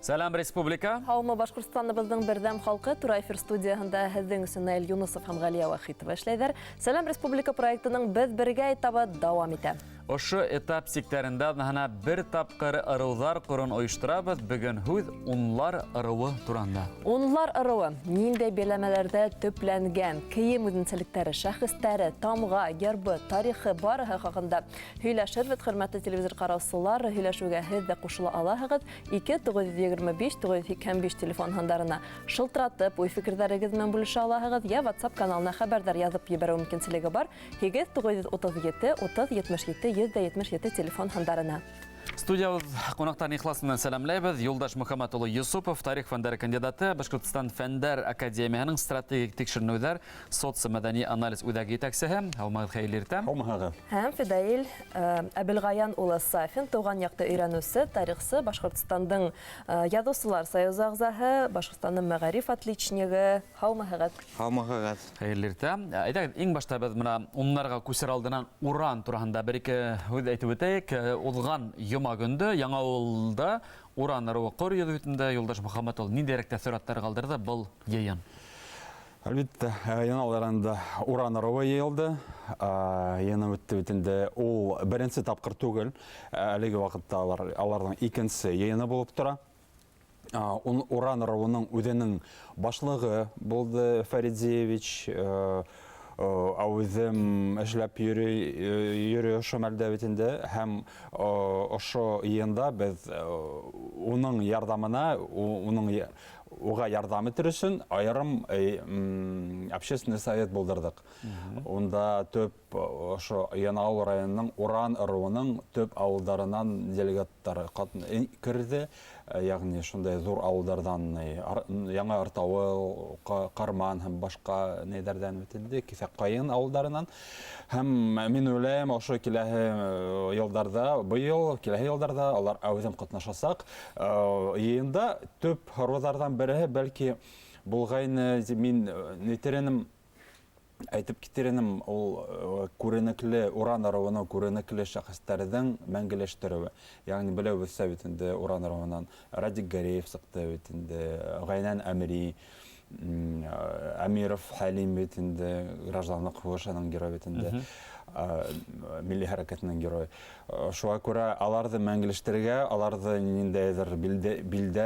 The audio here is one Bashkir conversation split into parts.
Сәләм, республика! Һаумы, Башҡортостаныбыҙҙың берҙәм халҡы! Тура эфир студияһында һеҙҙең өсөн Наил Юнысов һәм Ғәлиә Вахитова эшләйҙәр. Сәләм, республика проектының Беҙ бергә этабы дауам итә. Ошо этап сиктәрендә аҙнаһына бер тапҡыр ырыуҙар ҡорон ойошторабыҙ. Бөгөн һүҙ унлар ырыуы тураһында. Унлар ырыуы ниндәй биләмәләрҙә төпләнгән, кейем үҙенсәлектәре, шәхестәре, тамға, гербы, тарихы, барыһы хаҡында һөйләшербеҙ, хөрмәтле телевизор ҡараусылар, һөйләшеүгә һеҙ ҙә ҡушыла алаһығыҙ. 2 925 985 телефон һандарына шылтыратып, уй-фекерҙәрегеҙ менән бүлешә алаһығыҙ, йә WhatsApp каналына хәбәрҙәр яҙып ебәреү мөмкинселеге бар. 8 937 30 77 177 телефон һандарына. Студиябыҙ ҡунаҡтарын ихлас менән сәләмләйбеҙ. Юлдаш Мөхәммәт улы Йосопов, тарих фәндәре кандидаты, Башҡортостан Фәндәр Академияһының стратегик тикшеренеүҙәр социомәҙәни анализ үҙәге етәксеһе. Һаумыһығыҙ, хәйерле иртә. Һаумыһығыҙ. Һәм Фидаил Әбелғаян улы Сафин, тыуған яҡты өйрәнеүсе, тарихсы, Башҡортостандың Яҙыусылар союзы ағзаһы, Башҡортостандың мәғариф отличнигы. Һаумыһығыҙ. Һаумыһығыҙ. Хәйерле иртә. Әйҙәгеҙ, иң башта беҙ бына уннарға күсер алдынан Уран тураһында бер-ике һүҙ әйтеп үтәйек. Уҙған йома көндө Яңауылда Уран ырыуы ҡор йөҙө битендә Юлдаш Мөхәммәт улы ниндәйерәк тәьҫораттар ҡалдырҙы был йыйын? Әлбиттә, Яңауыл районында Уран ырыуы йыйылды. Йыйыны үтте бит инде. Ул беренсе тапҡыр түгел. Әлеге ваҡытта алар, аларҙың икенсе йыйыны булып тора. Уран ырыуының үҙенең башлығы булды Фәридзиевич. Әүҙем эшләп йөрөй, йөрөй ошо мәлдә бит инде. Һәм ошо йыйында беҙ уның ярҙамына, уның Уға ярҙам итер өсөн айырым общественный совет булдырҙыҡ. Унда төп ошо Яңауыл районының Уран ырыуының төп ауылдарынан делегаттар керҙе. Ягъни шундай ҙур ауылдарҙан, Яңы Артауыл, Ҡарман һәм башҡа нейҙәрҙән бит инде, Киҫәкҡайын ауылдарынан. Һәм мин уйлайым, ошо киләһе йылдарҙа, быйыл, киләһе йылдарҙа алар әүҙем ҡатнашасаҡ. Йыйында төп һорауҙарҙан береһе бәлки булғайны, мин нитер инем, әйтеп китер инем, ул күренекле Уран ырыуының күренекле шәхестәрҙең мәңгеләштереүе. Ягъни беләбеҙсә бит инде Уран ырыуынан Радик Гәрәев сыҡты бит инде, Ғәйнән Әмри, Әмиров Хәлим бит инде, гражданлыҡ һуғышының герой бит инде, милли хәрәкәтенең герой. Шуға күрә аларҙы мәңгеләштерергә, аларҙы ниндәйҙер билдә, билдә,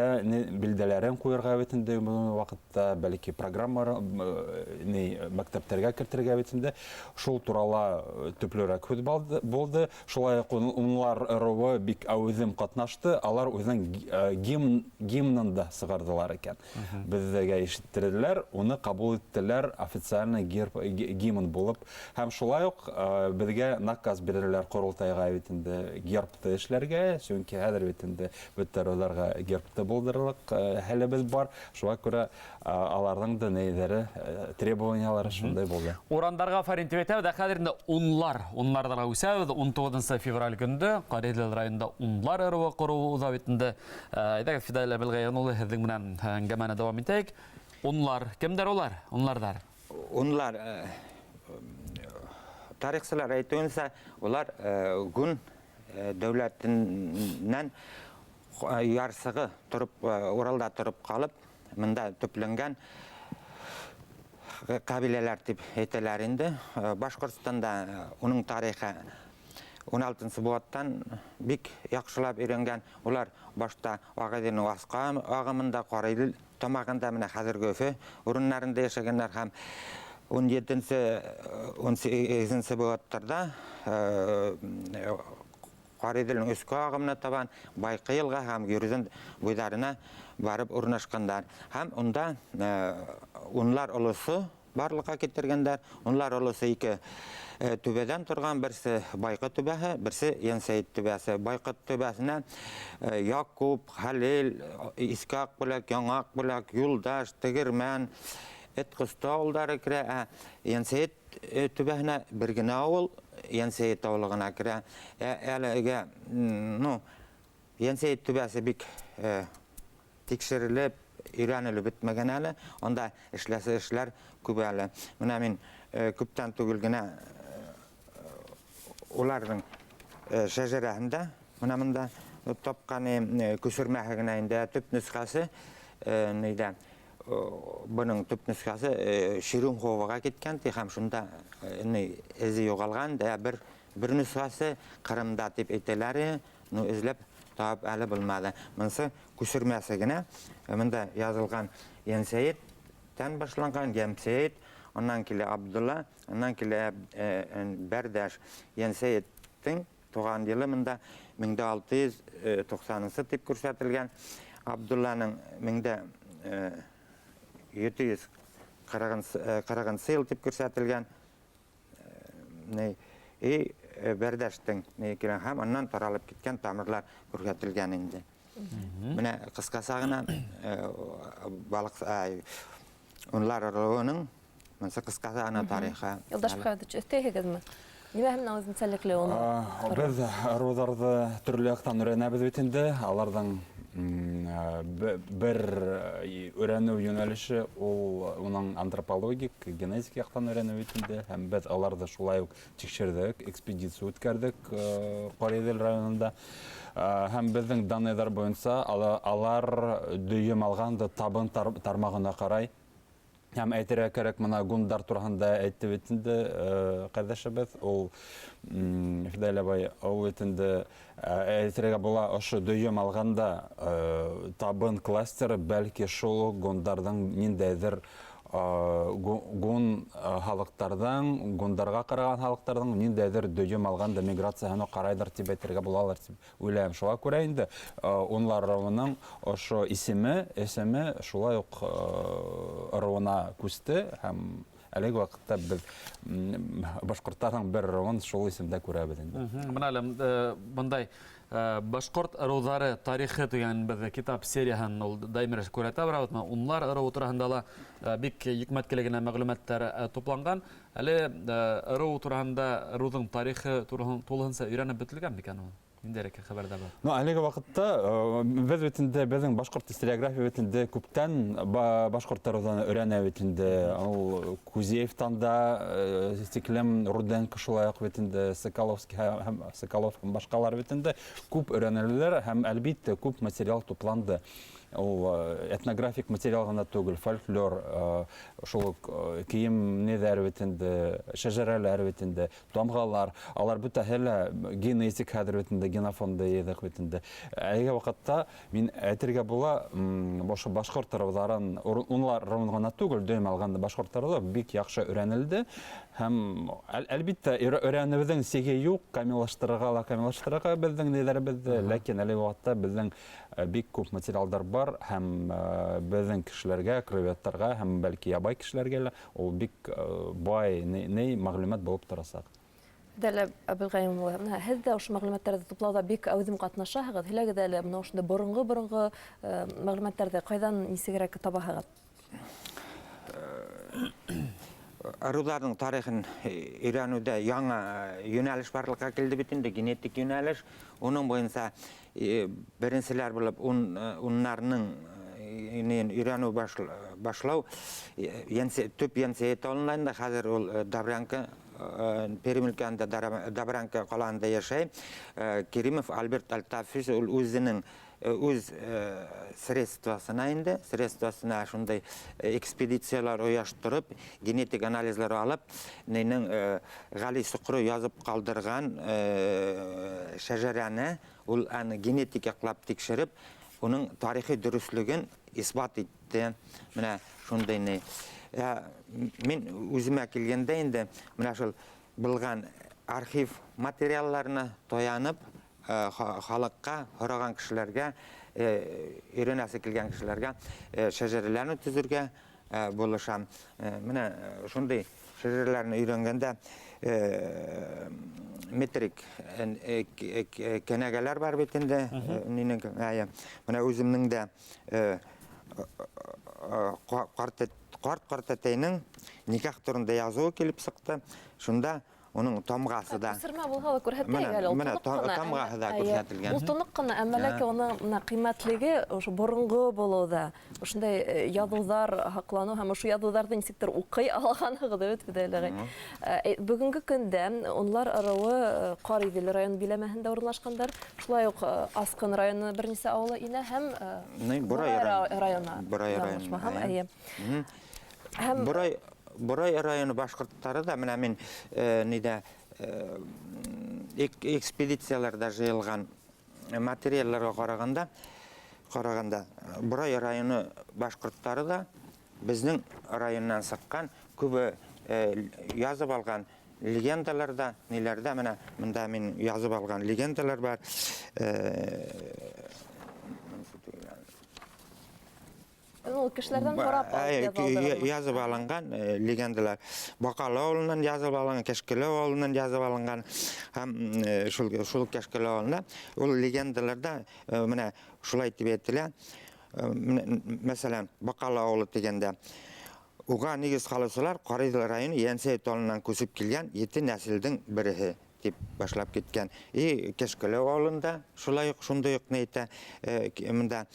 билдәләрен ҡуйырға бит инде бөгөнгө ваҡытта, бәлки программа ни мәктәптәргә кертергә бит инде. Шул турала төплөрәк һүҙ булды. Шулай уҡ унлар ырыуы бик әүҙем ҡатнашты. Алар үҙенең гимн, гимнын да сығарҙылар икән. Беҙгә ишеттерҙеләр, уны ҡабул иттеләр официально герб, гимн булып. Һәм шулай уҡ беҙгә наказ бирҙеләр ҡоролтайға бит инде гербты эшләргә, сөнки хәҙер бит инде бөтә ырыуҙарға гербты булдырырлыҡ хәлебеҙ бар. Шуға күрә аларҙың да нейҙәре, требованиялары шундай булды. Урандарға афарин тип әйтәбеҙ, ә хәҙер инде унлар, унларҙарға үсәбеҙ. 19 февраль көндө Ҡариҙел районында унлар ырыуы ҡороу уҙа бит инде. Әйҙәгеҙ, Фидаил Әбелғаян улы, һеҙҙең менән әңгәмәне дауам итәйек. Унлар, кемдәр улар, унларҙар? Унлар, тарихсылар әйтеүенсә, улар гун дәүләтеннән ярсығы тороп, Уралда тороп ҡалып, мында төпләнгән ҡәбиләләр тип әйтәләр инде. Башҡортостанда уның тарихы 16 быуаттан бик яҡшылап өйрәнгән. Улар башта Ағиҙелнең аҫҡы ағымында, Ҡариҙел тамағында, менә хәҙерге Өфө урыннарында йәшәгәннәр һәм 17-нсе, 18-нсе быуаттарда Ҡариҙелнең өҫкө ағымына табан Байҡы йылға һәм Юрҙын буйҙарына барып урынлашҡандар. Һәм унда унлар олоҫо барлыҡҡа килтергәндәр. Унлар олоҫо ике түбәҙән торған, берсе Байҡы түбәһе, берсе Йәнсәйет түбәсе. Байҡы түбәһенә Яҡуп, Хәлил, Иҫке Аҡбүләк, Яңы Аҡбүләк, Юлдаш, Тегермән, Этҡосто ауылдары керә. Ә Йәнсәйет түбәһенә бер генә ауыл, Йәнсәйет ауылы ғына керә. Әлегә, ну, Йәнсәйет түбәсе бик тикшерелеп, өйрәнелеп бөтмәгән әле. Анда эшләсе эшләр күп әле. Менә мин күптән түгел генә уларҙың шәжәрәһендә, менә монда Тапҡан күсермәһе генә инде, төп нөсхәсе нидә, бының төп нөсхәсе Ширумховаға киткән ти, һәм шунда эзе юғалған да, бер нөсхәсе Ҡырымда тип әйтәләр, ну эҙләп тап әле булманы. Бынысы күсермәсе генә. Бында яҙылған Йәнсәйеттән башланған, Йәнсәйет, аннан килә Абдулла, аннан килә Бәрҙәш. Йәнсәйеттең туған йылы бында 1690 тип күрһәтелгән. Абдулланың 1740 йыл тип күрһәтелгән. И Бәрҙәштең килгән һәм аннан таралып киткән тамырлар күрһәтелгән инде. Менә ҡыҫҡаса ғына балыҡ унлар ырыуының ҡыҫҡаса ғына тарихы. Юлдаш Мөхәммәтович, өҫтәйһегеҙме? Нимә менән үҙенсәлекле уны? Беҙ ырыуҙарҙы төрлө яҡтан өйрәнәбеҙ бит инде. Аларҙың бер өйрәнеү йүнәлеше ул уның антропологик, генетик яҡтан өйрәнеү бит инде. Һәм беҙ аларҙы шулай уҡ тикшерҙек, экспедиция үткәрҙек Ҡариҙел районында. Һәм беҙҙең данныйҙар буйынса алар дөйөм алғанда табын тармағына ҡарай. Һәм әйтергә кәрәк, мына гундар тураһында әйтте бит инде ҡәрҙәшебеҙ, ул Фидаил абай, ул бит инде әйтергә була, ошо дөйөм алғанда табын кластеры бәлки шул уҡ гундарҙың ниндәйҙер гун халыҡтарҙың, гундарға ҡараған халыҡтарҙың ниндәйҙер дөйөм алғанда миграцияһына ҡарайҙыр тип әйтергә булалыр тип уйлайым. Шуға күрә инде унлар ырыуының ошо исеме шулай уҡ ырыуына күсте, һәм әлеге ваҡытта беҙ башҡорттарҙың бер ырыуын шул исемдә күрәбеҙ инде. Бына әле бындай башҡорт ырыуҙары тарихы тигән беҙ китап серияһын ул даими рәүештә күрһәтә барабыҙ. Бына унлар ырыуы тураһында ла бик йөкмәткеле генә мәғлүмәттәр тупланған. Әле ырыу тураһында, ырыуҙың тарихы тулыһынса өйрәнеп бөтөлгән микән ул? Ниндәйерәк хәбәрҙәр бар? Ну, әлеге ваҡытта беҙ бит инде, беҙҙең башҡорт историография бит инде күптән башҡорт ырыуҙан өйрәнә бит инде. Ул Кузеевтан да тиклем, Руденко шулай уҡ бит инде, Соколовский һәм Соколов һәм башҡалар бит инде күп өйрәнеләләр һәм әлбиттә күп материал тупланды. Ул этнографик материал ғына түгел, фольклор, шул уҡ кейем ниҙәр бит инде, шәжәрәләр бит инде, тамғалар, алар бөтәһе лә генетик хәҙер бит инде, генофонды йыйҙыҡ бит инде. Әлеге ваҡытта мин әйтергә була, ошо башҡорт ырыуҙарын, унлар ырыуын ғына түгел, дөйөм алғанда башҡорт ырыуы бик яҡшы өйрәнелде. Һәм әлбиттә өйрәнеүҙең сиге юҡ, камиллаштырырға ла камиллаштырырға беҙҙең ниҙәребеҙҙе, ләкин әлеге ваҡытта беҙҙең бик күп материалдар бар һәм беҙҙең кешеләргә, краеведтарға һәм бәлки ябай кешеләргә лә ул бик бай ни мәғлүмәт булып торасаҡ. Дәлә Әбелғәйем улы, бына һеҙ ҙә ошо мәғлүмәттәрҙе туплауҙа бик әүҙем ҡатнашаһығыҙ. Һөйләгеҙ әле, бына ошондай боронғо-боронғо мәғлүмәттәрҙе ҡайҙан нисегерәк табаһығыҙ? Ырыуҙарҙың тарихын өйрәнеүҙә яңы йүнәлеш барлыҡҡа килде бит инде, генетик йүнәлеш. Уның буйынса беренселәр булып уннарының өйрәнеү башлау, төп Йәнсәйет ауылында инде, хәҙер ул Добрянка, Пермь өлкәһендә Добрянка ҡалаһында йәшәй. Керимов Альберт Альтафович ул үҙенең үҙ средствосына инде, средствосына шундай экспедициялар ояштырып, генетик анализлар алып, нейнең Ғәли Соҡро яҙып ҡалдырған шәжәрәне ул аны генетик яҡлап тикшереп, уның тарихи дөрөҫлөгөн исбат итте. Менә шундай ни. Мин үземә килгәндә инде менә шул булған архив материалларына таянып, халыҡҡа, һораған кешеләргә, өйрәнәсе килгән кешеләргә шәжәрәләрне төҙөргә булышам. Менә шундай шәжәрәләрне өйрәнгәндә метрик кенәгәләр бар бит инде. Минең, әйе, менә үземнең дә карт картәтәйнең никах турында язуы килеп сыҡты. Шунда Уның тамғасы да. Күсермә булһа ла күрһәтәйек әле, ул Менә тоноҡ ҡына. Тамғаһы да күрһәтелгән. Ул тоноҡ ҡына, әммә ләкин уның менә ҡиммәтлеге ошо боронғо булыуҙа, ошондай яҙыуҙар һаҡланыу һәм ошо яҙыуҙарҙы нисектер уҡый алғанһығыҙ бит, Фидаил ағай. Бөгөнгө көндә унлар ырыуы Ҡариҙел район биләмәһендә урынлашҡандар. Шулай уҡ Асҡын районы бер нисә ауылы инә һәм Борай районы. Борай районы. Әйе. Һәм Борай районы башҡорттары да менә мин ниҙә экспедицияларҙа жыйылған материалларға ҡарағанда Борай районы башҡорттары да беҙҙең районнан сыҡҡан, күбе язып алған легендаларда, ниләрҙә, менә мында мин язып алған легендалар бар. Ул кешеләрҙән һорап алып яҙылды. Язып алынған легендалар. Баҡалы ауылынан язып алынған, Кәшкәле ауылынан язып алынған һәм шул Кәшкәле ауылында ул легендаларда менә шулай тип әйтелә. Мәсәлән, Баҡалы ауылы тигәндә уға нигеҙ һалыусылар Ҡариҙел районы Йәнсәйет ауылынан күсеп килгән 7 нәҫелдең береһе тип башлап киткән. И Кәшкәле ауылында шулай уҡ шундай уҡ ни әйтә, мында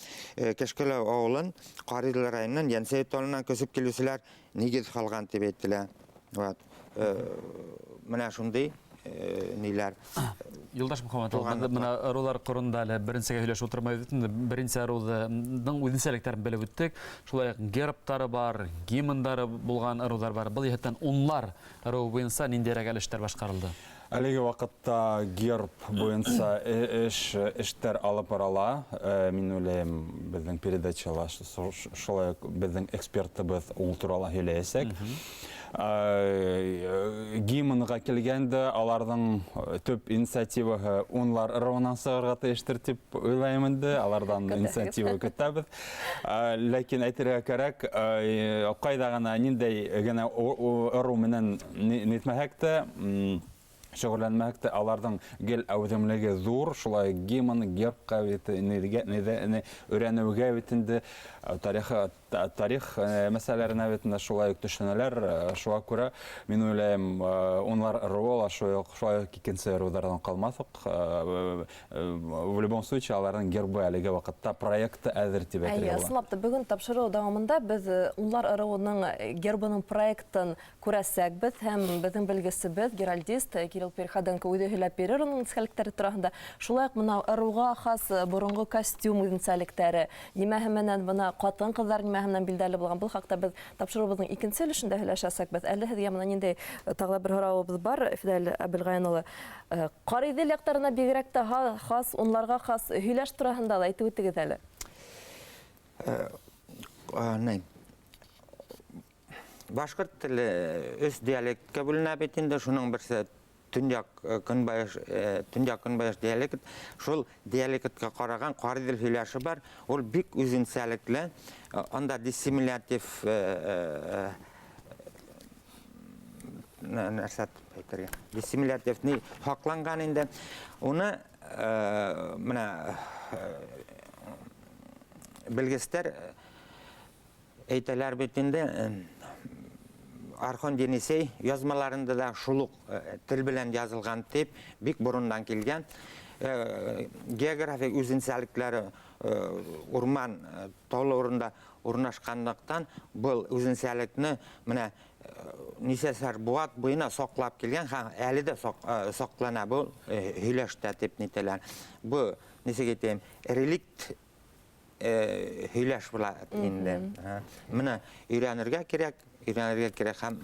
Кәшкәле ауылын Ҡариҙел районынан Йәнсәйет ауылынан күсеп килеүселәр нигеҙ һалған тип әйтелә. Вот. Менә шундай ниләр. Юлдаш Мөхәммәт, бына ырыуҙар ҡоронда әле беренсегә һөйләшеп ултырмай бит инде. Беренсе ырыуҙың үҙенсәлектәрен белеп үттек. Шулай уҡ гербтары бар, гимндары булған ырыуҙар бар. Был йәһәттән унлар ырыуы буйынса ниндәйерәк әле эштәр башҡарылды? Әлеге ваҡытта герб буйынса эштәр алып барыла. Мин уйлайым, беҙҙең передачала шулай уҡ беҙҙең экспертыбыҙ ул турала һөйләйәсәк. Гимнға килгәндә аларҙың төп инициативаһы унлар ырыуынан сығырға тейештер тип уйлайым инде. Аларҙан инициатива көтәбеҙ. Ләкин әйтергә кәрәк, ҡайҙа ғына ниндәй генә ырыу менән нитмәһәк тә, шөғөлләнмәһәк тә, аларҙың гел әүҙемлеге ҙур. Шулай гимн, гербҡа бит, өйрәнеүгә бит инде, тарих мәсьәләләренә бит инде шулай уҡ төшөнәләр. Шуға күрә мин уйлайым, унлар ырыуы ла шулай уҡ икенсе ырыуҙарҙан ҡалмаҫыҡ. В любом случае, аларҙың гербы әлеге ваҡытта проекты әҙер тип әйтергә Әйе, була. ысынлап та, бөгөн тапшырыу дауамында беҙ унлар ырыуының гербының проектын күрәсәкбеҙ һәм беҙҙең белгесебеҙ, геральдист Кирилл Переходенко үҙе һөйләп бирер уның үҙенсәлектәре тураһында. Шулай уҡ бына ырыуға хас боронғо костюм үҙенсәлектәре, нимәһе менән бына ҡатын-ҡыҙҙар нимәһе менән билдәле булған. Был хаҡта беҙ тапшырыуыбыҙҙың икенсе өлөшөндә һөйләшәсәкбеҙ. Әле һеҙгә бына ниндәй тағы ла бер һорауыбыҙ бар, Фидаил Әбелғаян улы. Ҡариҙел яҡтарына бигерәк тә хас, унларға хас һөйләш тураһында ла әйтеп үтегеҙ әле. Ни? Башҡорт теле өс диалектҡа бүленә бит инде. Шуның береһе төньяҡ-көнбайыш диалект. Шул диалектҡа ҡараған Ҡариҙел һөйләше бар. Ул бик үҙенсәлекле. Анда диссимилятив нәрсә әйтергә? Диссимилятив ни һаҡланған инде. Уны менә белгестәр әйтәләр бит инде, Орхон Енисей язмаларында да шул уҡ тел белән язылған тип бик борондан килгән. Географик үҙенсәлекләре урман таулы урында урнашҡанлыҡтан был үҙенсәлекне менә нисәсәр быуат буйына саҡлап килгән һәм әле дә саҡлана был һөйләштә тип нитәләр. Был, нисек әйтәйем, реликт һөйләш була инде. Менә өйрәнергә кәрәк, өйрәнергә кәрәк һәм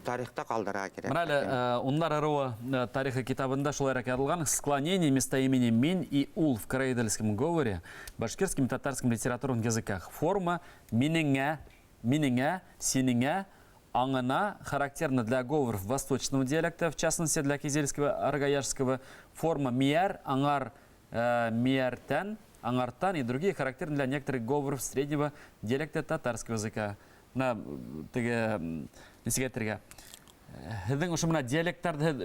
тарихта ҡалдырырға кәрәк. Менә әле унлар ырыуы тарихы китабында шулайыраҡ яҙылған: склонение местоимени мин и ул в караидельском говоре, башкирском и татарском литературных языках. Форма минеңә, минеңә, синеңә, аңына характерна для говоров восточного диалекта, в частности для кизельского, аргаяшского. Форма мияр, аңар мияртән, аңартан и другие характерны для некоторых говоров среднего диалекта татарского языка. Мына теге нисек әйтергә? Һеҙҙең ошо мына диалекттарҙы һеҙ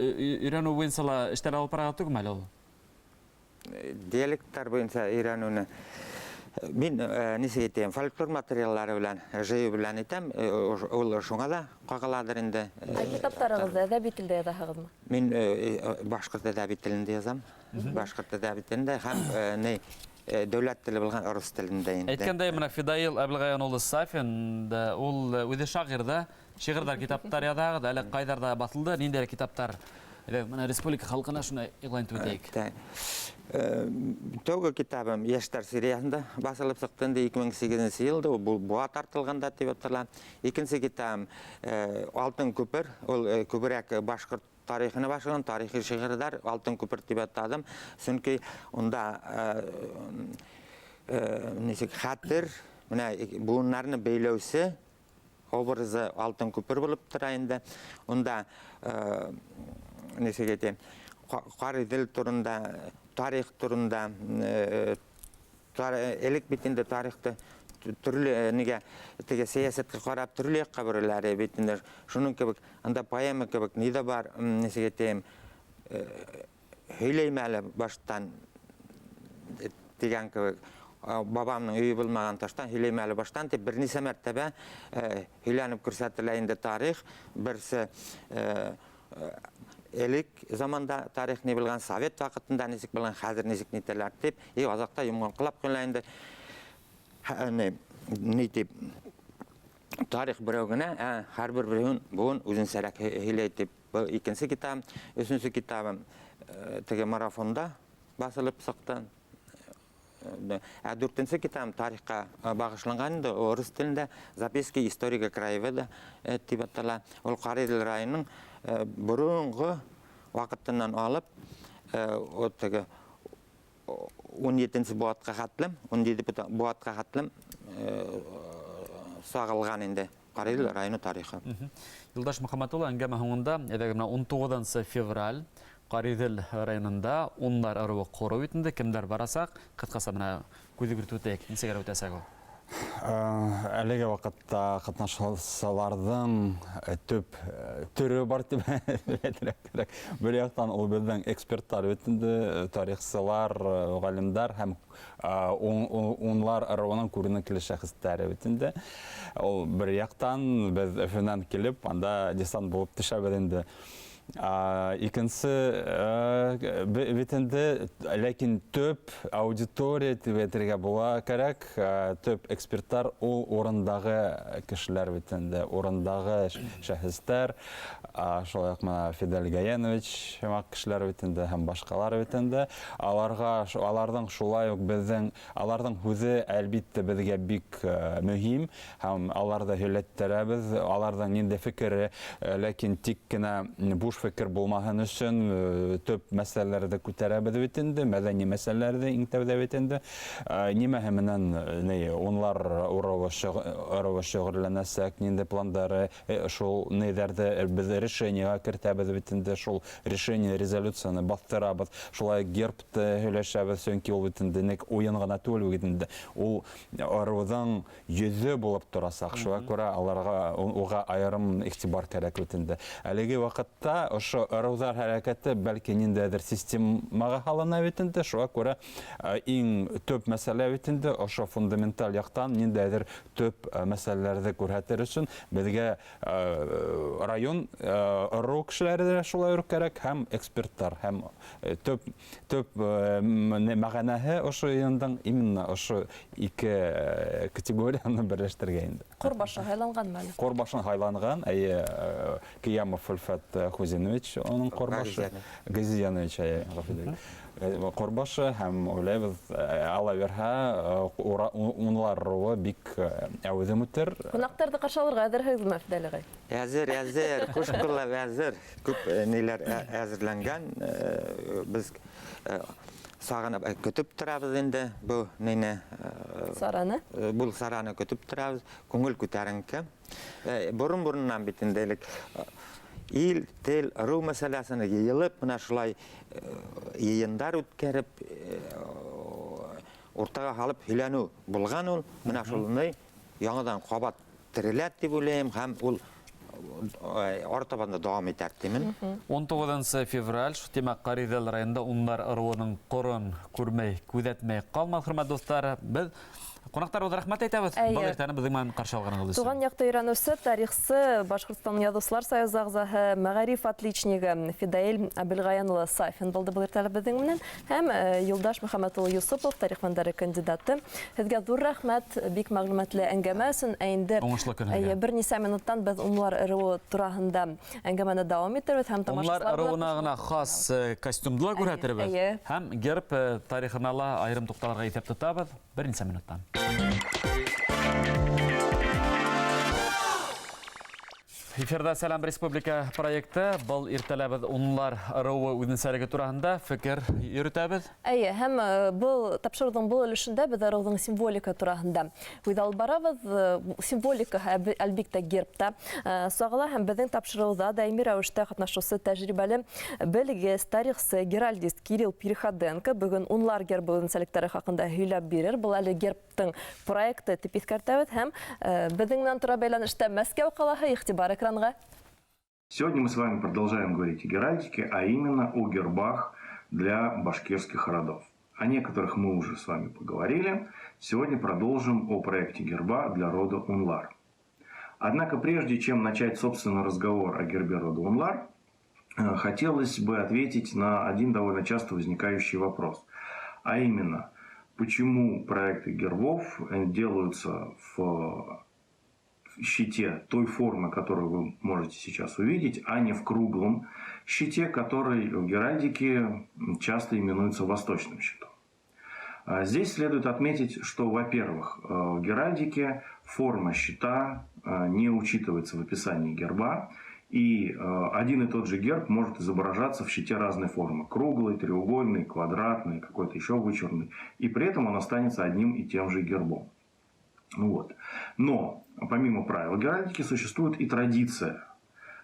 өйрәнеү буйынса ла эштәр алып барырға түгелме әле ул? Диалекттар буйынса өйрәнеүне Мин нисек әйтәйем, фольклор материаллары белән, жыйыу белән итәм, ул шуңа да кагыладыр инде. Ә китаптарыгызды әдәби телдә язаһыгызмы? Мин башкорт әдәби телендә язам. Башкорт әдәби телендә һәм ни дәүләт теле булган рус телендә инде. Әйткәндәй, менә Фидаил Әбелгаян улы Сафин, ул үзе шагыйрь дә, шигырьләр, китаптар язагыз, әле кайдарда басылды, ниндирәк китаптар? Менә республика халкына шуны игълан итеп үтәйек. Тәүге китабым Яшьләр сериясендә басылып чыкты инде 2008 елда, ул буа тартылганда дип атала. Икенче китабым Алтын күпер, ул күбрәк башкорт тарихына башлаган тарихи шигырьләр, Алтын күпер дип атадым. Чөнки унда ничек хәтер, менә буыннарны бәйләүче образы Алтын күпер булып тора инде. Унда ничек әйтәм, Каридел турында, тарих турында, элек бит инде тарихты төрле нигә теге сәясәткә карап төрле якка борылар бит инде. Шуның кебек анда поэма кебек ни дә бар, ничек әйтәм, һөйләйм әле баштан дигән кебек, бабамның өе булмаган таштан һөйләйм әле баштан дип берничә мәртәбә һөйләнеп күрсәтелә инде тарих. Берсе элек заманда тарих ни булган, совет вакытында ничек булган, хәзер ничек нитәләр дип, и азакта йомгаклап куела инде. Ни дип, тарих берәү генә, ә һәрбер берәү буын үзенчәрәк һөйләй дип. Бу икенче китабым. Өченче китабым теге марафонда басылып чыкты. Ә дүртенче китабым тарихка багышланган инде, ул рус телендә Записки историка краеведа дип атала. Ул Каридел районының борынгы вакытыннан алып, теге 17 буатка хәтлем, 17 буатка хәтлем сагылган инде Каридел районы тарихы. Юлдаш Мөхәммәт улы, әңгәмә һуңында, әйдәгез, менә 19 февраль Каридел районында уннар ыруы кору бит инде, кемдәр барасак, кыскасы менә күз йөгертеп үтәйек, ничегрәк үтәсәк ул? Әлеге вакытта катнашучыларның төп төре бар дип әйтергә кирәк. Бер яктан ул безнең экспертлар бит инде, тарихчылар, галимнәр һәм унлар ыруының күренекле шәхесләре бит инде. Ул бер яктан без Өфөннән килеп, анда десант булып төшәбез инде. Икенче бит инде, ләкин төп аудитория дип әйтергә була кирәк, төп экспертлар ул урындагы кешеләр бит инде, урындагы шәхесләр, шулай ук менә Фидель Гаянович сымак кешеләр бит инде һәм башкалар бит инде. Аларга, аларның шулай ук безнең, аларның һүзе әлбиттә безгә бик мөһим һәм аларда һөйләттерәбез, аларның нинди фикере, ләкин тик кенә буш фикер булмаһын өчен төп мәсьәләләрне күтәрәбез бит инде, мәдәни мәсьәләләрне иң тәүдә бит инде. Нимәһе менән, ни, унлар ыруы шөгыльләнәсәк, нинди пландары, шул ниләрҙе без решениеға кертәбеҙ бит инде, шул решение, резолюцияны баҫтырабыҙ, шулай гербты һөйләшәбеҙ, сөнки ул бит инде ник уйын ғына түгел бит инде, ул ыруҙың йөҙө булып торасаҡ, шуға күрә аларға, уға айырым иғтибар кәрәк бит инде. Әлеге ваҡытта ошо ыруҙар хәрәкәте бәлки ниндәйҙер системаға һалына бит инде, шуға күрә иң төп мәсьәлә бит инде ошо фундаменталь яҡтан ниндәйҙер төп мәсьәләләрҙе күрһәтер өсөн беҙгә район ырыу кешеләре дә шулай ук кәрәк һәм эксперттар һәм төп мәғәнәһе ошо йыйындың именно ошо ике категорияны берләштергән инде. Ҡорбашы һайланғанмы әле? Ҡорбашын һайланған, әйе, Киямов Өлфәт Хузинович уның ҡорбашы. Газизянович, әйе, ғәфү итегеҙ. Ҡорбашы һәм уйлайбыҙ, ала бирһә, унлар ыруы бик әүҙем үтер. Ҡунаҡтарҙы ҡаршы алырға әҙерһегеҙме, Фиҙал ағай? Әҙер, әҙер, ҡош ҡылап әҙер. Күп ниләр әҙерләнгән. Беҙ сағынып көтөп торабыҙ инде был нине, Сараны? Был сараны көтөп торабыҙ. Күңел күтәренке. Борон-бороннан бит инде элек ил, тел, ырыу мәсьәләсен йыйылып, менә шулай йыйындар үткәреп, уртаға һалып һөйләнеү булған ул. Менә шуны яңадан ҡабат терелә дип уйлайым һәм ул Артабан да дауам итәр тимен. 19 февраль, шу тимәк, Ҡариҙел районында унлар ырыуының ҡорон күрмәй, күҙәтмәй ҡалмаҫ, хөрмәтле дуҫтар. Беҙ ҡунаҡтарыбыҙға рәхмәт әйтәбеҙ. Әйе. Был иртәне беҙҙең менән ҡаршы алғанығыҙ өсөн. Туған яҡты өйрәнеүсе, тарихсы, Башҡортостан Яҙыусылар союзы ағзаһы, мәғариф отличнигы Фидаил Әбелғаян улы Сафин булды был иртәлә беҙҙең менән. Һәм Юлдаш Мөхәммәт улы Юсупов, тарих фәндәре кандидаты. Һеҙгә ҙур рәхмәт, бик мәғлүмәтле әңгәмә өсөн. Ә инде Уңышлы көн һеҙгә. Әйе, бер нисә минуттан беҙ унлар ырыуы тураһында әңгәмәне дауам итербеҙ һәм Унлар тамашасылар ырыуына ғына хас костюмды ла күрһәтербеҙ. Әйе. Һәм герб тарихына ла айырым туҡталырға иҫәп тотабыҙ бер нисә минуттан. Эфирҙа Сәләм Республика проекты. Был иртәлә беҙ унлар ырыуы үҙенсәлеге тураһында фекер йөрөтәбеҙ. Әйе, һәм был тапшырыуҙың был өлөшөндә беҙ ырыуҙың символика тураһында һүҙ алып барабыҙ. Символика әлбиттә гербта сағыла, һәм беҙҙең тапшырыуҙа даими рәүештә ҡатнашыусы тәжрибәле белгес, тарихсы, геральдист Кирилл Переходенко бөгөн унлар гербы үҙенсәлектәре хаҡында һөйләп бирер. Был әле гербтың проекты тип иҫкәртәбеҙ, һәм беҙҙең менән тора бәйләнештә Мәскәү ҡалаһы. Иғтибар экранға. Сегодня мы с вами продолжаем говорить о геральдике, а именно о гербах для башкирских родов. О некоторых мы уже с вами поговорили. Сегодня продолжим о проекте герба для рода Унлар. Однако прежде чем начать, собственно, разговор о гербе рода Унлар, хотелось бы ответить на один довольно часто возникающий вопрос. А именно, почему проекты гербов делаются в щите той формы, которую вы можете сейчас увидеть, а не в круглом щите, который в геральдике часто именуется восточным щитом. Здесь следует отметить, что, во-первых, в геральдике форма щита не учитывается в описании герба, и один и тот же герб может изображаться в щите разной формы. Круглый, треугольный, квадратный, какой-то еще вычурный. И при этом он останется одним и тем же гербом. Но помимо правил геральдики существует и традиция,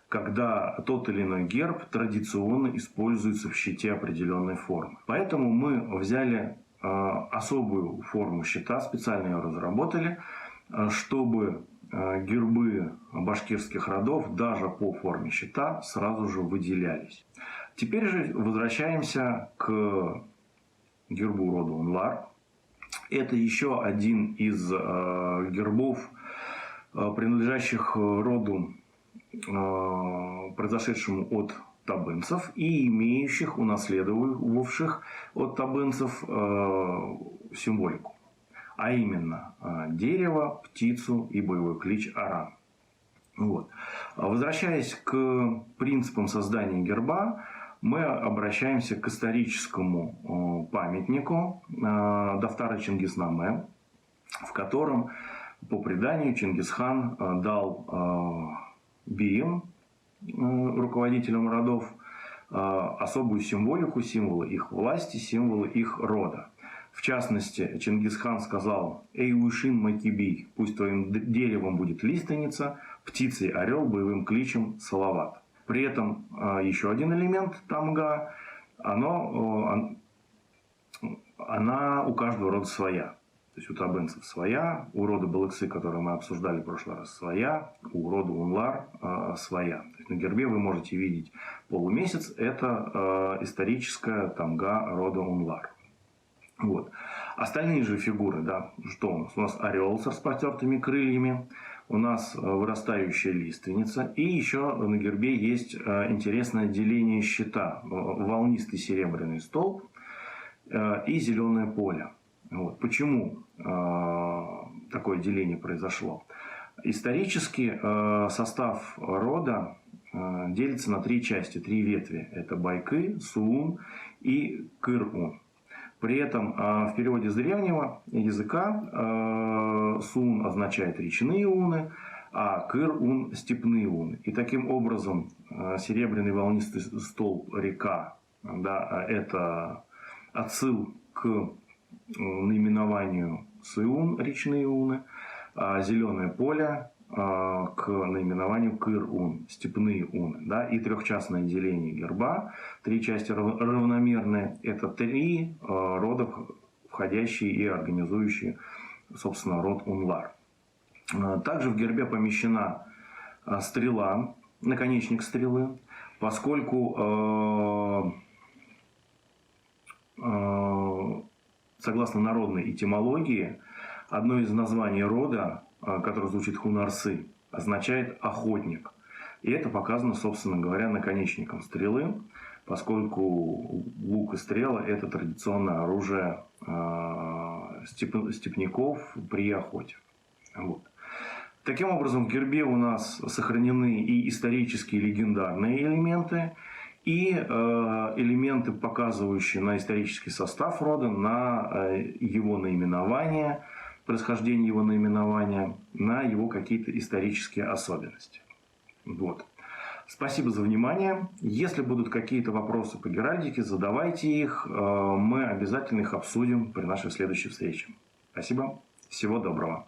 когда тот или иной герб традиционно используется в щите определенной формы. Поэтому мы взяли особую форму щита, специально ее разработали, чтобы гербы башкирских родов даже по форме щита сразу же выделялись. Теперь же возвращаемся к гербу рода Унлар. Это еще один из гербов, принадлежащих роду, произошедшему от табынцев и имеющих, унаследовавших от табынцев символику. А именно дерево, птицу и боевой клич Аран. Возвращаясь к принципам создания герба, мы обращаемся к историческому памятнику Дафтара Чингизнаме, в котором, по преданию, Чингисхан дал биям, руководителям родов, особую символику, символы их власти, символы их рода. В частности, Чингисхан сказал: «Эй, Уишин Макибий, пусть твоим деревом будет лиственница, птицей орел, боевым кличем салават». При этом еще один элемент тамга, она у каждого рода своя. То есть у табынцев своя, у рода Балыксы, который мы обсуждали в прошлый раз, своя, у рода Унлар своя. То есть на гербе вы можете видеть полумесяц, это историческая тамга рода Унлар. Остальные же фигуры, да, что у нас? У нас орел с распростертыми крыльями, у нас вырастающая лиственница, и еще на гербе есть интересное деление щита. Волнистый серебряный столб и зеленое поле. Почему такое деление произошло? Исторически состав рода делится на три части, три ветви. Это байкы, суун и кыр-ун. При этом в переводе с древнего языка суун означает речные уны, а кыр-ун — степные уны. И таким образом серебряный волнистый столб река, да, это отсыл к наименованию суун, речные уны, а зеленое поле к наименованию кыр-ун, степные уны. Да, и трехчастное деление герба, три части равномерные, это три рода, входящие и организующие, собственно, род Унлар. Также в гербе помещена стрела, наконечник стрелы, поскольку, согласно народной этимологии, одно из названий рода, которое звучит хунарсы, означает «охотник». И это показано, собственно говоря, наконечником стрелы, поскольку лук и стрела – это традиционное оружие степняков при охоте. Вот. Таким образом, в гербе у нас сохранены и исторические, и легендарные элементы, и элементы, показывающие на исторический состав рода, на его наименование, происхождение его наименования, на его какие-то исторические особенности. Вот. Спасибо за внимание. Если будут какие-то вопросы по геральдике, задавайте их. Мы обязательно их обсудим при нашей следующей встрече. Спасибо. Всего доброго.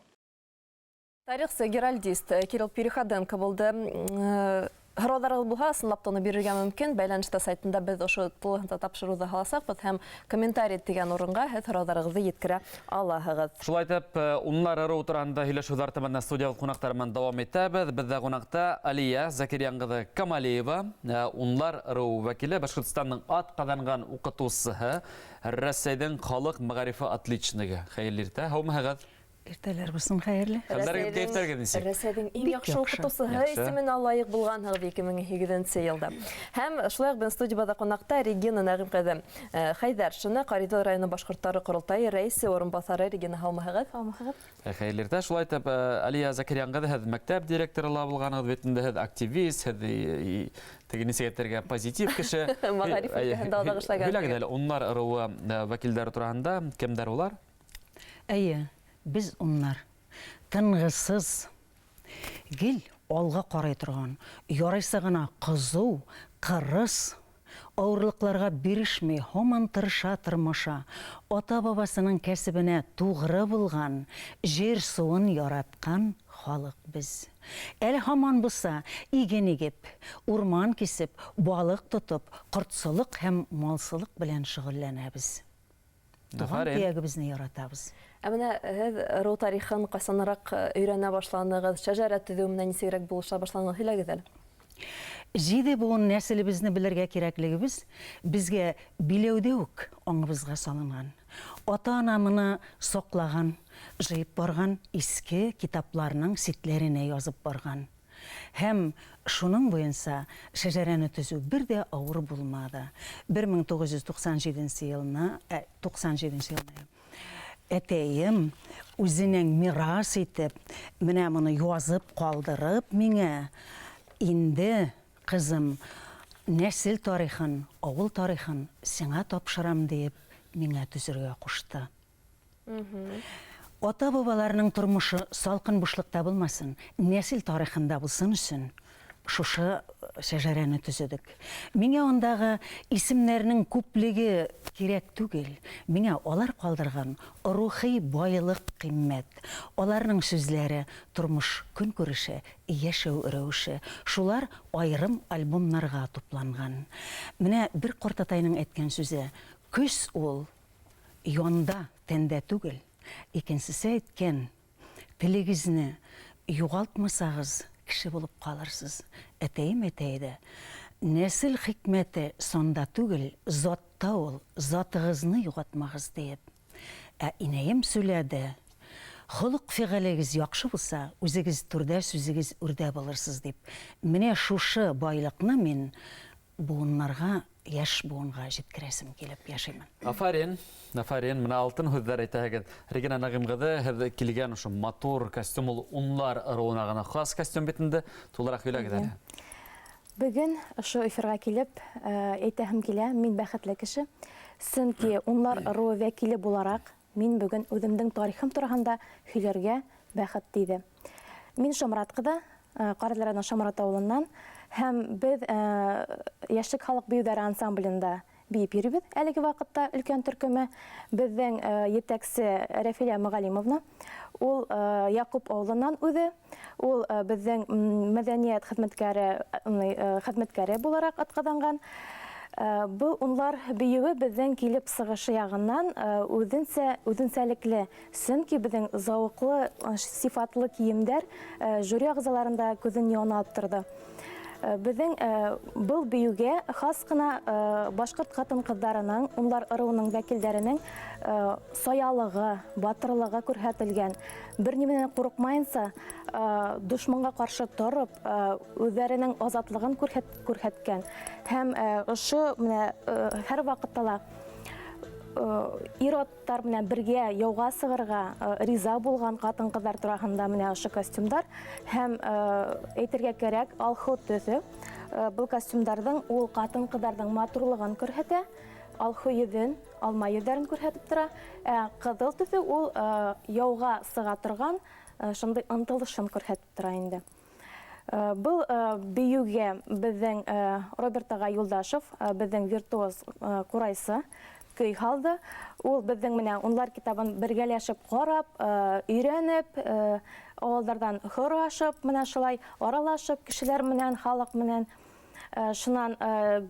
Тарихсы, геральдист Кирилл Переходенко булды. Һорауҙарығыҙ булһа, ысынлап та уны бирергә мөмкин. Бәйләнештә сайтында беҙ ошо тулыһынса тапшырыуҙы һаласаҡбыҙ һәм комментарий тигән урынға һеҙ һорауҙарығыҙҙы еткерә алаһығыҙ. Шулай итеп, унлар ырыуы тураһында һөйләшеү тартыбында студия ҡунаҡтары менән дауам итәбеҙ. Беҙҙә ҡунаҡта Алия Закирйән ҡыҙы Камалиева, унлар ырыуы вәкиле, Башҡортостандың атҡаҙанған уҡытыусыһы, Рәсәйҙең халыҡ мәғарифы отличнигы. Хәйерле иртә, һаумыһығыҙ? Иртәләр булсын, хәйерле. Хәлдәрегеҙ, кәйефтәрегеҙ нисек? Рәсәйҙең иң яҡшы уҡытыусыһы исеменә лайыҡ булғанһығыҙ 2008 йылда. Һәм шулай уҡ беҙҙең студиябыҙҙа ҡунаҡта Регина Нәғим ҡыҙы Хәйҙәршина, Ҡариҙел районы башҡорттары ҡоролтайы рәйесе урынбаҫары. Регина, һаумыһығыҙ? Һаумыһығыҙ. Хәйерле иртә. Шулай итеп, Алия Закирйән ҡыҙы, һеҙ мәктәп директоры ла булғанығыҙ бит инде, һеҙ активист, һеҙ теге нисек әйтергә, позитив кеше. Мәғариф өлкәһендә оҙаҡ эшләгән. Һөйләгеҙ әле унлар ырыуы вәкилдәре тураһында, кемдәр улар? Әйе. Без унлар тынғысыз, гел алға ҡарай торған, ярайса ғына ҡыҙыу, ҡырыс, ауырлыҡларға бирешмәй, һаман тырыша, тырмаша, ата-бабасының кәсебенә туғры булған, жер-суын яратҡан халыҡ беҙ. Әле һаман булса, иген игеп, урман кисеп, балыҡ тотоп, ҡортсолоҡ һәм малсылыҡ белән шөғөлләнәбеҙ. Туған төйәгебеҙне яратабыҙ. Ә бына һеҙ ырыу тарихын ҡасаныраҡ өйрәнә башланығыҙ, шәжәрә төҙөү менән нисегерәк булыша башланығыҙ, һөйләгеҙ әле. Җиде быуын нәселебеҙне белергә кәрәклегебеҙ беҙгә биләүҙә үк аңыбыҙға салынған. Ата-ана быны саҡлаған, жыйып барған, иҫке китапларының ситләренә яҙып барған. Һәм шуның буйынса шәжәрәне төҙөү бер ҙә ауыр булманы. 1997 йылына, 97 йылына әтәйем үҙенең мирас итеп, менә моны язып ҡалдырып миңә, инде ҡыҙым, нәсел тарихын, ауыл тарихын сиңа тапшырам диеп миңә төҙөргә ҡушты. Ата-бабаларының тормошо салҡын бушлыҡта булмасын, нәсел тарихында булсын өсөн шушы шәжәрәне төҙөдөк. Миңә ундағы исемдәренең күплеге кәрәк түгел. Миңә алар ҡалдырған рухи байлыҡ ҡиммәт. Аларның сүҙләре, тормош көнкүреше, йәшәү рәүеше, шулар айырым альбомнарға тупланған. Менә бер ҡартатайның әйткән сүҙе: көс ул янда, тәндә түгел. Икенсесе әйткән: телегеҙне юғалтмасағыҙ, кеше булып ҡалырсыз. Әтәйем әйтә, нәсел хикмәте санда түгел, затта ул, затығыҙны юғалтмағыҙ тиеп. Ә инәйем сөйләде: холоҡ фиғәлегеҙ яҡшы булса, үҙегеҙ түрҙә, сүҙегеҙ үрҙә булырсыз дип. Менә шушы байлыҡны мин быуыннарға, йәш быуынға еткерәсем килеп йәшәймен. Афарин, афарин, менә алтын һүҙҙәр әйтәһегеҙ. Регина Нәғим ҡыҙы, һеҙ килгән ошо матур костюм ул унлар ырыуына ғына хас костюм бит инде, тулыраҡ һөйләгеҙ әле. Бөгөн ошо эфирға килеп, әйтәһем килә, мин бәхетле кеше. Сөнки унлар ырыуы вәкиле булараҡ, мин бөгөн үҙемдең тарихым тураһында һөйләргә бәхет тейҙе. Мин Шамрат ҡыҙы, Ҡарайҙел районы Шамрат ауылынан, һәм беҙ Йәшлек халыҡ бейеүҙәре ансамблендә бейеп йөрөйбөҙ әлеге ваҡытта өлкән төркөмө. Беҙҙең етәксе Рәфилә Мөғәлимовна, ул Яҡуп ауылынан үҙе, ул беҙҙең мәҙәниәт хеҙмәткәре булараҡ атҡаҙанған. Был унлар бейеүе беҙҙең килеп сығышы яғынан үҙенсәлекле, сөнки беҙҙең зауыҡлы, сифатлы кейемдәр жюри ағзаларында күҙен яуын алып торҙо. Беҙҙең был бейеүгә хас ҡына башҡорт ҡатын-ҡыҙҙарының, унлар ырыуының вәкилдәренең саялығы, батырлығы күрһәтелгән. Бер нимәнән ҡурҡмайынса, дошманға ҡаршы тороп, үҙҙәренең азатлығын күрһәткән. Һәм ошо менә һәр ваҡытта ла ир-аттар менән бергә яуға сығырға риза булған ҡатын-ҡыҙҙар тураһында менә ошо костюмдар. Һәм әйтергә кәрәк, алһыу төҫө был костюмдарҙың ул ҡатын-ҡыҙҙарҙың матурлығын күрһәтә, алһыу йөҙөн, алма йөҙҙәрен күрһәтеп тора. Ә ҡыҙыл төҫө ул яуға сыға торған шундай ынтылышын күрһәтеп тора инде. Был бейеүгә беҙҙең Роберт ағай Юлдашев, беҙҙең виртуоз ҡурайсы, көй һалды. Ул беҙҙең менән унлар китабын бергәләшеп ҡарап, өйрәнеп, ауылдарҙан һорашып, менә шулай аралашып кешеләр менән, халыҡ менән. Шунан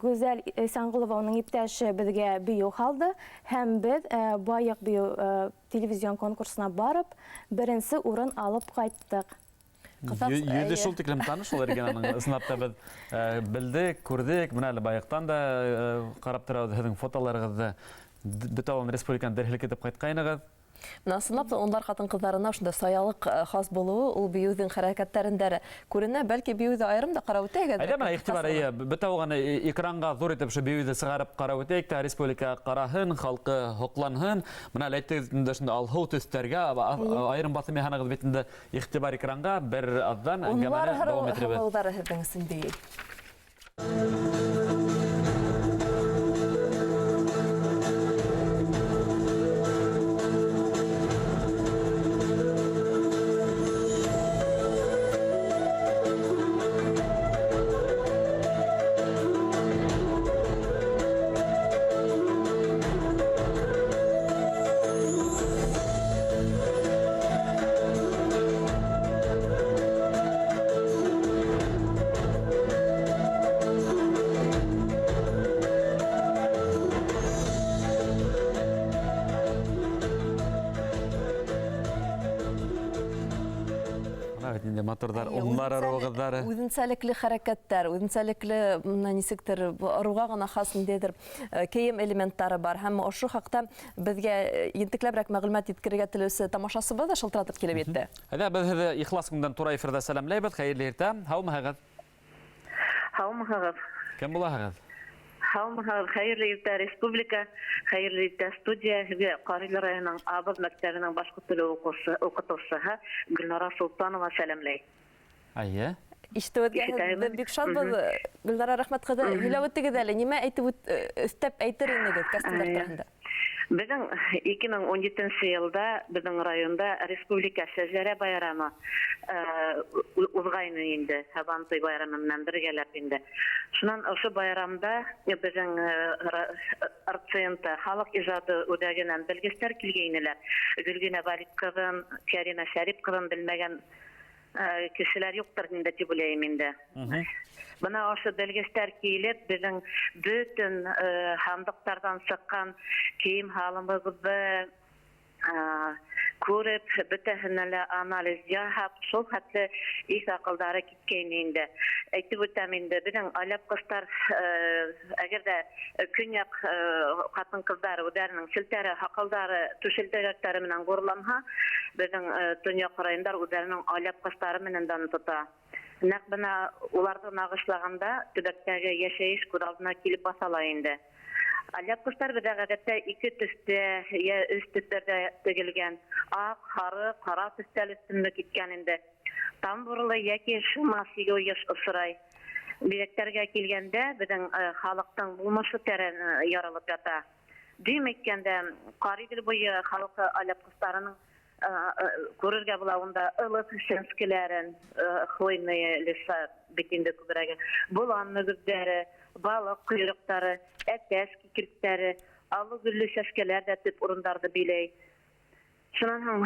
Гүзәл Исәнғолова, уның иптәше, беҙгә бейеү һалды һәм беҙ Байыҡ бейеү телевизион конкурсына барып, беренсе урын алып ҡайттыҡ. Йөҙө шул тиклем таныш ул Регинаның. Ысынлап та беҙ белдек, күрҙек, бына әле Байыҡтан да ҡарап торабыҙ һеҙҙең фотоларығыҙҙы. Бөтә авыл республиканы дер һелкетеп ҡайтҡайнығыҙ. Бына ысынлап та унлар ҡатын-ҡыҙҙарына ошондай саялыҡ хас булыуы ул бейеүҙең хәрәкәттәрендә лә күренә. Бәлки бейеүҙе айырым да ҡарап үтәйек әҙерәк. Әйҙә, бына иғтибар, эйе, бөтә уғаны экранға ҙур итеп ошо бейеүҙе сығарып ҡарап үтәйек тә, республика ҡараһын, халҡы һоҡланһын. Бына әле әйттегеҙ инде ошондай алһыу төҫтәргә айырым баҫым яһанығыҙ бит инде. Иғтибар экранға, бер аҙҙан Унлар әңгәмәне дауам итербеҙ. һылыуҙары һеҙҙең өсөн бейеү. Моторҙар, унлар ырыуығыҙҙары. Үҙенсәлекле хәрәкәттәр, үҙенсәлекле, мына нисектер, ырыуға ғына хас ниндәйҙер кейем элементтары бар. Һәм ошо хаҡта беҙгә ентекләберәк мәғлүмәт еткерергә теләүсе тамашасыбыҙ ҙа шылтыратып килеп етте. Әйҙә, беҙ һеҙҙе ихлас күңелдән тура эфирҙа сәләмләйбеҙ. Хәйерле иртә. Һаумыһығыҙ? Һаумыһығыҙ. Кем булаһығыҙ? Һаумыһығыҙ. Хәйерле иртә, республика, хәйерле иртә, студия. Һеҙгә Ҡариҙел районының Абыҙ мәктәбенең башҡорт теле уҡытыусыһы Гөлнара Солтанова сәләмләй. Әйе. Ишетеүегеҙгә Ишетәбеҙ. беҙ бик шатбыҙ. Гөлнара Рәхмәт ҡыҙы, һөйләп үттегеҙ әле. Нимә әйтеп өҫтәп әйтер инегеҙ костюмдар тураһында? Беҙҙең ике мең ун етенсе йылда беҙҙең районда республика шәжәрә байрамы уҙғайны инде, Һабантуй байрамы менән бергәләп инде. Шунан ошо байрамда беҙҙең РЦНТ халыҡ ижады үҙәгенән белгестәр килгәйнеләр. Гөлгенә Валит ҡыҙын, Кәримә Шәрип ҡыҙын белмәгән кешеләр юҡтыр инде тип уйлайым инде. Бына ошо белгестәр килеп, беҙҙең бөтөн һандыҡтарҙан сыҡҡан кейем һалымыбыҙҙы күреп, бөтәһенә лә анализ яһап, шул хәтле иҫ аҡылдары киткәйне инде. Әйтеп үтәм инде, беҙҙең алъяпҡыстар, әгәр ҙә көньяҡ ҡатын-ҡыҙҙары үҙҙәренең селтәре, һаҡалдары, түшелтәктәре менән ғорурланһа, беҙҙең төньяҡ райондар үҙҙәренең алъяпҡыстары менән дан тота. Нәҡ бына уларҙы нағышлағанда төбәктәге йәшәйеш күҙ алдына килеп баҫа ла инде. Алъяпҡыстар беҙҙә ғәҙәттә ике төҫтә йә өс төҫтәрҙә тегелгән. Аҡ, һары, ҡара төҫтәр өҫтөнлөк иткән инде. Тамбурлы йәки шыма сигеү йыш осрай. Биҙәктәргә килгәндә беҙҙең халыҡтың булмышы тәрән ярылып ята. Дөйөм әйткәндә, Ҡариҙел буйы халҡы алъяпҡыстарының күрергә була унда ылыҫ сәнскеләрен, хвойные леса бит инде күберәге, болан мөгөҙҙәре, балыҡ ҡойроҡтары, әтәс кикерттәре, аллы-гөллө сәскәләр ҙә төп урындарҙы биләй. Шунан һуң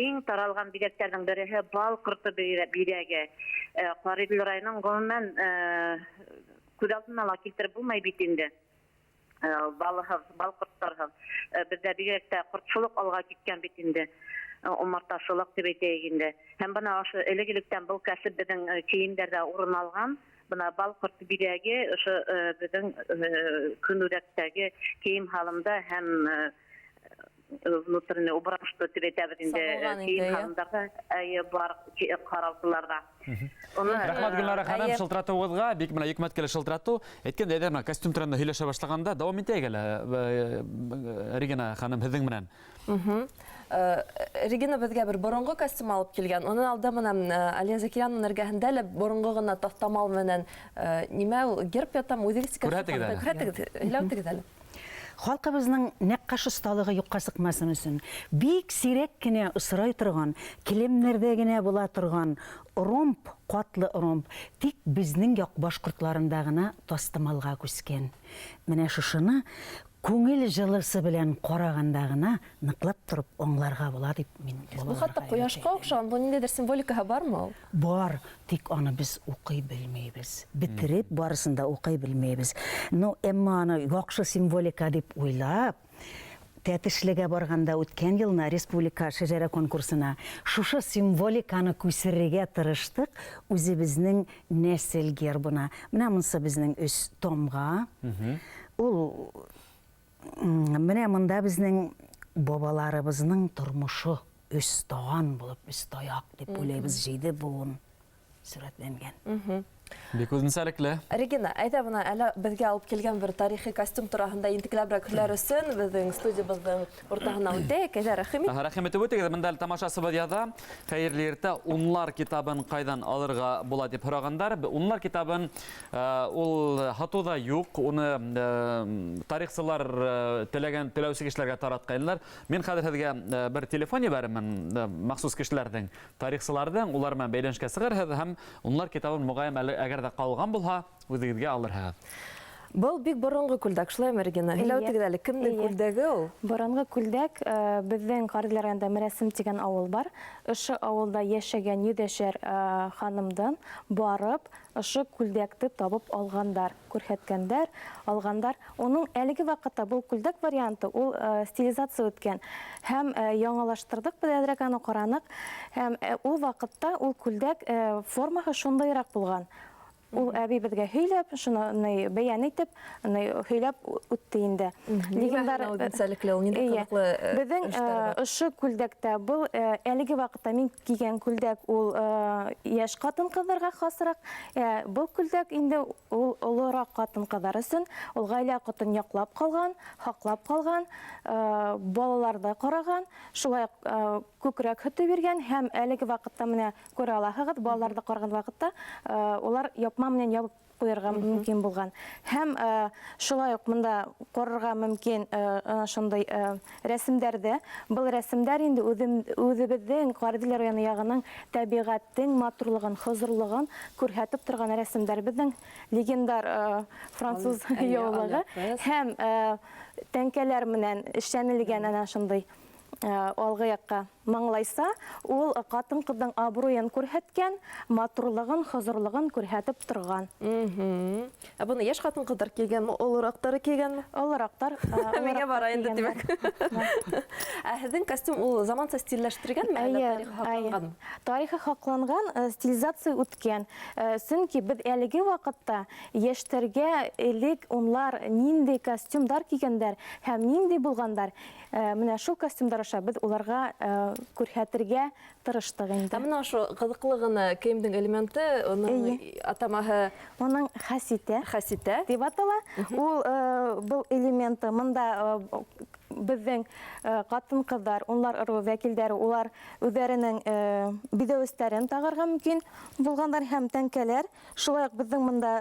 иң таралған биҙәктәрҙең береһе бал ҡорто биҙәге. Ҡариҙел районының ғөмүмән күҙ алдына ла килтереп булмай бит инде. Балыһыҙ, бал ҡорттарһыҙ. Беҙҙә бигерәк тә ҡортсолоҡ алға киткән бит инде. Умартасылыҡ тип әйтәйек инде. Һәм бына ошо элек-электән был кәсеп беҙҙең кейемдәрҙә урын алған. Бына бал ҡорто биҙәге ошо беҙҙең көнүҙәктәге кейем-һалымда һәм внутренний убранство тип әйтәбеҙ инде, кейем-һалымдарҙа, әйе, бар ҡаралтыларҙа. Рәхмәт, Гөлнара ханым, шылтыратыуығыҙға. Бик менә йөкмәткеле шылтыратыу. Әйткәндәй, әйҙә, менә костюм тураһында һөйләшә башлағанда дауам итәйек әле, Регина ханым, һеҙҙең менән. Регина беҙгә бер боронғо костюм алып килгән. Унан алда бына Алия Зәкиряның эргәһендә лә боронғо ғына таҫтамал менән нимә ул, герб ятам, үҙегеҙ Күрһәтегеҙ әле. Күрһәтегеҙ, һөйләп үтегеҙ әле. Халҡыбыҙҙың нәҡҡаш оҫталығы юҡҡа сыҡмасын өсөн бик сирәк кенә осрай торған, келәмдәрҙә генә була торған ромб, ҡатлы ромб, тик беҙҙең яҡ башҡортларында ғына таҫтамалға күскән. Менә шушыны күңел йылысы белән ҡарағанда ғына ныҡлап тороп аңларға була тип мин Бу хатта балаларға ҡояшҡа әйтәм. оҡшаған, был ниндәйҙер символикаһы бармы ул? Бар, тик аны беҙ уҡый белмәйбеҙ. Бетереп барысын да уҡый белмәйбеҙ. Но әммә аны яҡшы символика тип уйлап, Тәтешлегә барғанда үткән йылына республика шәжәрә конкурсына шушы символиканы күсерергә тырыштыҡ үҙебеҙҙең нәҫел гербына. Менә монсы беҙҙең өс томға. Ул менә монда беҙҙең бабаларыбыҙҙың тормошо өс таған булып, өс таяҡ тип уйлайбыҙ, җиде быуын сурәтләнгән. Бик үҙенсәлекле. Регина, әйҙә бына әле беҙгә алып килгән бер тарихи костюм тураһында ентекләберәк һөйләр өсөн беҙҙең студиябыҙҙың уртаһына үтәйек. Әйҙә, рәхим ит. Аһа, рәхим итеп үтегеҙ. Бында әле тамашасыбыҙ яҙа. Хәйерле иртә. Унлар китабын ҡайҙан алырға була тип һорағандар. Унлар китабын ул һатыуҙа юҡ. Уны тарихсылар теләгән теләүсе кешеләргә таратҡайнылар. Мин хәҙер һеҙгә бер телефон ебәрермен махсус кешеләрҙең, тарихсыларҙың, улар менән бәйләнешкә сығырһығыҙ һәм унлар китабын моғайын әле әгәр ҙә ҡалған булһа, үҙегеҙгә алырһығыҙ. Был бик боронғо күлдәк, шулаймы, Регина? Һөйләп үтегеҙ әле, кемдең күлдәге ул? Боронғо күлдәк, беҙҙең Ҡариҙел районында Мәрәсем тигән ауыл бар. Ошо ауылда йәшәгән йөҙәшәр ханымдан барып, ошо күлдәкте табып алғандар, күрһәткәндәр, алғандар. Уның әлеге ваҡытта был күлдәк варианты, ул стилизация үткән. Һәм яңылаштырҙыҡ, беҙ әҙерәк аны ҡараныҡ. Һәм ул ваҡытта ул күлдәк формаһы шундайыраҡ булған. Ул әбей беҙгә һөйләп, шуны бәйән итеп, һөйләп үтте инде. Легендар, Нимә үҙенсәлекле ул, ниндәй Эйе. ҡыҙыҡлы Беҙҙең, эштәр бар? ошо күлдәктә был әлеге ваҡытта мин кейгән күлдәк ул йәш ҡатын-ҡыҙҙарға хасыраҡ. Был күлдәк инде ул олораҡ ҡатын-ҡыҙҙар өсөн, ул ғаилә ҡотон яҡлап ҡалған, һаҡлап ҡалған, балаларҙы ҡараған, шулай уҡ күкрәк һөтө биргән һәм әлеге ваҡытта менә күрә алаһығыҙ, балаларҙы ҡараған ваҡытта улар япма менән ябып ҡуйырға мөмкин булған. Һәм шулай уҡ мында ҡарарға мөмкин шундай рәсемдәрҙе. Был рәсемдәр инде үҙебеҙҙең Ҡариҙел районы яғының тәбиғәттең матурлығын, хозурлығын күрһәтеп торған рәсемдәр. Беҙҙең легендар француз яулығы Аль-Фрес. һәм тәңкәләр менән эшләнелгән әнә шундай алғы яҡҡа маңлайса, ул ҡатын-ҡыҙҙың абруйын күрһәткән, матурлығын, хозурлығын күрһәтеп торған. Ә быны йәш ҡатын-ҡыҙҙар кейгәнме, олораҡтары кейгәнме? Олораҡтар Миңә бара инде, кейгәндәр. тимәк. Ә һеҙҙең костюм ул заманса стилләштергәнме, әллә Эйе, тарихы һаҡланғанмы? эйе. Тарихы һаҡланған, стилизация үткән. Сөнки беҙ әлеге ваҡытта йәштәргә элек унлар ниндәй костюмдар кейгәндәр һәм ниндәй булғандар. Менә шул костюмдар аша беҙ уларға күрһәтергә тырыштыҡ инде. Ә менә ошо ҡыҙыҡлы ғына кейемдең элементы, уның атамаһы Уның хәситә. Хәситә. Тип атала. Ул был элементы мында беҙҙең ҡатын-ҡыҙҙар, унлар ырыуы вәкилдәре, улар үҙҙәренең биҙәүестәрен тағырға мөмкин булғандар һәм тәңкәләр. Шулай уҡ беҙҙең мында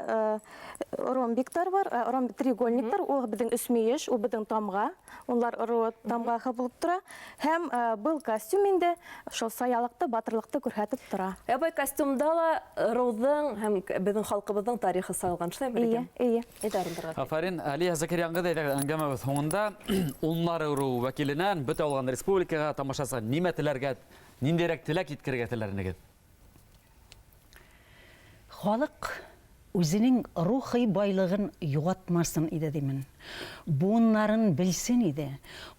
ромбиктар бар, ромб треугольниктар, ул беҙҙең өсмөйөш, ул беҙҙең тамға, унлар ырыуы тамғаһы булып тора. Һәм был костюм инде шул саялыҡты, батырлыҡты күрһәтеп тора. Ә был костюмда ла ырыуҙың һәм беҙҙең халҡыбыҙҙың тарихы сағылған, шулаймы, Эйе, Регина? эйе. Әйҙә, арындырға. Афарин, Әлиә Зәкәрйән ҡыҙы, әйҙә, әңгәмәбеҙ һуңында унлар ырыуы вәкиленән бөтә алған республикаға тамашасы нимә теләргә, ниндәйерәк теләк еткерергә теләр инегеҙ? Халыҡ Үзенең рухи байлыгын югалтмасын иде димен. Буыннарын белсен иде.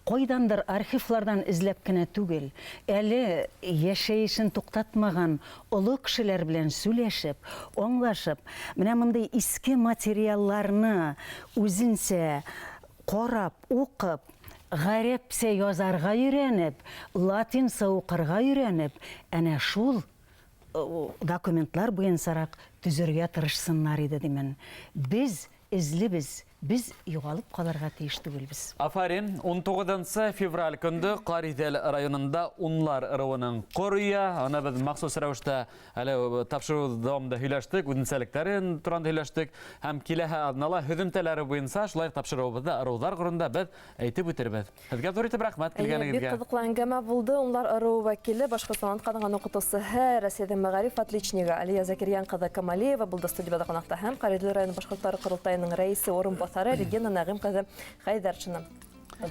Кайдандыр архивлардан эзләп кенә түгел, әле яшәешен туктатмаган олы кешеләр белән сүләшеп, аңлашып, менә мондый иске материалларны үзенчә карап, укып, гарәпчә язарга өйрәнеп, латинча укырга өйрәнеп, әнә шул документлар буенчарак төзергә тырышсыннар иде димен. Без эзлибез, без югалып калырга тиеш түгелбез. Афарин, 19 февраль көндө Кариҙел районында Унлар ыруының ҡор өйө. Аны беҙ махсус рәүештә әле тапшырыу дауамында һөйләштек, үҙенсәлектәрен туранда һөйләштек. Һәм киләһе аҙнала һөҙөмтәләре буйынса шулай тапшырыуыбыҙҙа ырыуҙар турында беҙ әйтеп үтербеҙ. Һеҙгә ҙур итеп рәхмәт Бик килгәнегеҙгә. ҡыҙыҡлы әңгәмә булды. Унлар ыруы вәкиле, Башҡортостан атҡаҙанған уҡытыусыһы, Рәсәйҙең мәғариф отличнигы Алия Закирйән ҡыҙы Камалиева булды студиябыҙҙа ҡунаҡта һәм Ҡариҙел районы башҡорттары ҡоролтайының рәйесе урынбаҫары Регина Нәғим ҡыҙы Хәйҙәршина.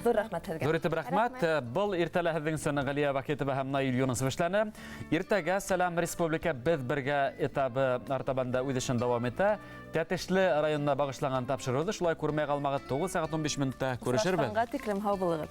Ҙур рәхмәт һеҙгә. Ҙур итеп рәхмәт. Был иртәлә һеҙҙең өсөн Ғәлиә Вахитова һәм Наил Юнысов эшләне. Иртәгә Сәләм Республика беҙ бергә этабы артабанда үҙ эшен дауам итә. Тәтешле районына бағышланған тапшырыуҙы шулай күрмәй ҡалмағыҙ. 9 сәғәт 15 минутта күрешербеҙ. Осрашҡанға тиклем һау булығыҙ.